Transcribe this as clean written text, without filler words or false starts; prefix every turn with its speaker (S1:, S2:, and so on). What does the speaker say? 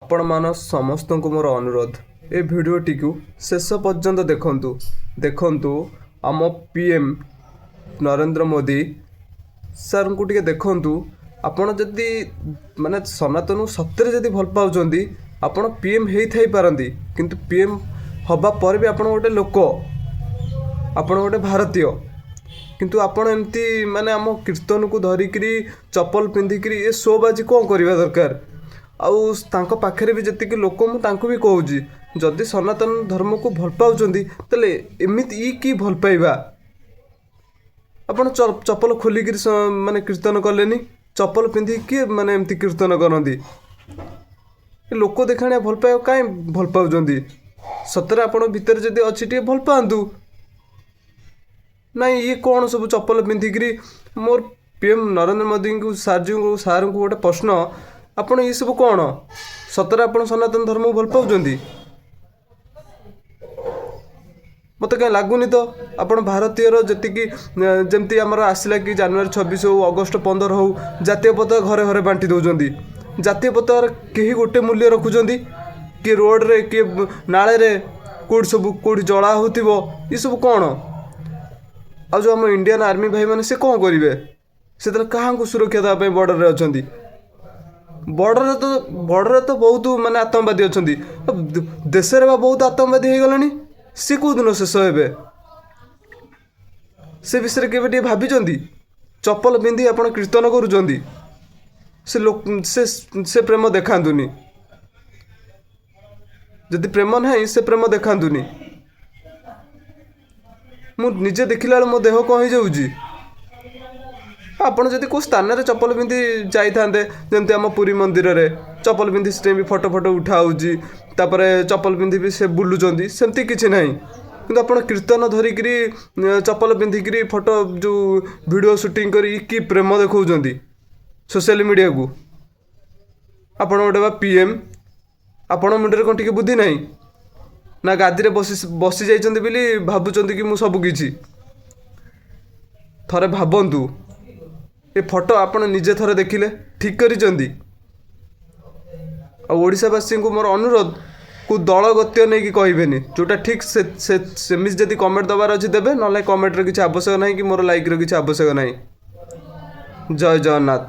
S1: ଆପଣମାନ ସମସ୍ତଙ୍କୁ ମୋର ଅନୁରୋଧ, ଏ ଭିଡ଼ିଓଟିକୁ ଶେଷ ପର୍ଯ୍ୟନ୍ତ ଦେଖନ୍ତୁ। ଦେଖନ୍ତୁ, ଆମ ପିଏମ୍ ନରେନ୍ଦ୍ର ମୋଦି ସାର୍ଙ୍କୁ ଟିକେ ଦେଖନ୍ତୁ। ଆପଣ ଯଦି ମାନେ ସନାତନକୁ ସତରେ ଯଦି ଭଲ ପାଉଛନ୍ତି, ଆପଣ ପିଏମ୍ ହେଇଥାଇପାରନ୍ତି, କିନ୍ତୁ ପିଏମ୍ ହେବା ପରେ ବି ଆପଣ ଗୋଟେ ଲୋକ, ଆପଣ ଗୋଟେ ଭାରତୀୟ। କିନ୍ତୁ ଆପଣ ଏମିତି ମାନେ ଆମ କୀର୍ତ୍ତନକୁ ଧରିକିରି, ଚପଲ ପିନ୍ଧିକିରି ଏ ଶୋବାଜି କ'ଣ କରିବା ଦରକାର? ଆଉ ତାଙ୍କ ପାଖରେ ବି ଯେତିକି ଲୋକ, ମୁଁ ତାଙ୍କୁ ବି କହୁଛି, ଯଦି ସନାତନ ଧର୍ମକୁ ଭଲ ପାଉଛନ୍ତି, ତାହେଲେ ଏମିତି ଇ କି ଭଲ ପାଇବା? ଆପଣ ଚପଲ ଖୋଲିକିରି ମାନେ କୀର୍ତ୍ତନ କଲେନି। ଚପଲ ପିନ୍ଧିକି କିଏ ମାନେ ଏମିତି କୀର୍ତ୍ତନ କରନ୍ତି? ଏ ଲୋକ ଦେଖାଣିଆ ଭଲ ପାଇବା କାହିଁ ଭଲ ପାଉଛନ୍ତି? ସତରେ ଆପଣଙ୍କ ଭିତରେ ଯଦି ଅଛି, ଟିକେ ଭଲ ପାଆନ୍ତୁ। ନାଇଁ, ଇଏ କ'ଣ ସବୁ ଚପଲ ପିନ୍ଧିକିରି? ମୋର ପିଏମ୍ ନରେନ୍ଦ୍ର ମୋଦିଙ୍କୁ, ସାର୍ଜୀଙ୍କୁ, ସାର୍ଙ୍କୁ ଗୋଟେ ପ୍ରଶ୍ନ, ଆପଣ ଏସବୁ କ'ଣ? ସତରେ ଆପଣ ସନାତନ ଧର୍ମକୁ ଭଲ ପାଉଛନ୍ତି? ମୋତେ କାହିଁ ଲାଗୁନି ତ। ଆପଣ ଭାରତୀୟର ଯେତିକି, ଯେମିତି ଆମର ଆସିଲା କି ଜାନୁଆରୀ 26 ହଉ, ଅଗଷ୍ଟ 15 ହଉ, ଜାତୀୟ ପତାକା ଘରେ ଘରେ ବାଣ୍ଟି ଦେଉଛନ୍ତି। ଜାତୀୟ ପତାକାର କେହି ଗୋଟେ ମୂଲ୍ୟ ରଖୁଛନ୍ତି? କିଏ ରୋଡ଼ରେ, କିଏ ନାଳରେ, କେଉଁଠି ସବୁ କେଉଁଠି ଜଳା ହେଉଥିବ। ଏସବୁ କ'ଣ? ଆଉ ଯେଉଁ ଆମ ଇଣ୍ଡିଆନ୍ ଆର୍ମି ଭାଇମାନେ, ସେ କ'ଣ କରିବେ? ସେ ତାହେଲେ କାହାଙ୍କୁ ସୁରକ୍ଷା ଦେବା ପାଇଁ ବର୍ଡ଼ରରେ ଅଛନ୍ତି? ବର୍ଡ଼ରରେ ତ ବହୁତ ମାନେ ଆତଙ୍କବାଦୀ ଅଛନ୍ତି। ଦେଶରେ ବା ବହୁତ ଆତଙ୍କବାଦୀ ହେଇଗଲେଣି। ସେ କେଉଁ ଦିନ ଶେଷ ହେବେ, ସେ ବିଷୟରେ କେବେ ଟିକେ ଭାବିଛନ୍ତି? ଚପଲ ପିନ୍ଧି ଆପଣ କୀର୍ତ୍ତନ କରୁଛନ୍ତି। ସେ ଲୋକ ସେ ପ୍ରେମ ଦେଖାନ୍ତୁନି। ଯଦି ପ୍ରେମ ନାହିଁ, ସେ ପ୍ରେମ ଦେଖାନ୍ତୁନି। ମୁଁ ନିଜେ ଦେଖିଲା ବେଳକୁ ମୋ ଦେହ କ'ଣ ହେଇଯାଉଛି। ଆପଣ ଯଦି କେଉଁ ସ୍ଥାନରେ ଚପଲ ପିନ୍ଧି ଯାଇଥାନ୍ତେ, ଯେମିତି ଆମ ପୁରୀ ମନ୍ଦିରରେ ଚପଲ ପିନ୍ଧି ସେଠି ବି ଫଟୋ ଫଟୋ ଉଠା ହେଉଛି, ତାପରେ ଚପଲ ପିନ୍ଧି ବି ସେ ବୁଲୁଛନ୍ତି, ସେମିତି କିଛି ନାହିଁ। କିନ୍ତୁ ଆପଣ କୀର୍ତ୍ତନ ଧରିକିରି, ଚପଲ ପିନ୍ଧିକିରି ଫଟୋ ଯେଉଁ ଭିଡ଼ିଓ ସୁଟିଂ କରି କି ପ୍ରେମ ଦେଖାଉଛନ୍ତି ସୋସିଆଲ ମିଡ଼ିଆକୁ? ଆପଣ ଗୋଟେ ବା ପିଏମ୍, ଆପଣ ମୁଣ୍ଡରେ କ'ଣ ଟିକେ ବୁଦ୍ଧି ନାହିଁ ନା ଗାଦିରେ ବସି ବସି ଯାଇଛନ୍ତି ବୋଲି ଭାବୁଛନ୍ତି କି ମୁଁ ସବୁ କିଛି? ଥରେ ଭାବନ୍ତୁ। ଏ ଫଟୋ ଆପଣ ନିଜେ ଥରେ ଦେଖିଲେ, ଠିକ୍ କରିଛନ୍ତି? ଆଉ ଓଡ଼ିଶାବାସୀଙ୍କୁ ମୋର ଅନୁରୋଧ, କେଉଁ ଦଳ ଗତ୍ୟ ନେଇକି କହିବେନି। ଯେଉଁଟା ଠିକ୍ ସେ ସେମିତି ଯଦି କମେଣ୍ଟ ଦେବାର ଅଛି ଦେବେ, ନହେଲେ କମେଣ୍ଟର କିଛି ଆବଶ୍ୟକ ନାହିଁ କି ମୋର ଲାଇକ୍ର କିଛି ଆବଶ୍ୟକ ନାହିଁ। ଜୟ ଜଗନ୍ନାଥ।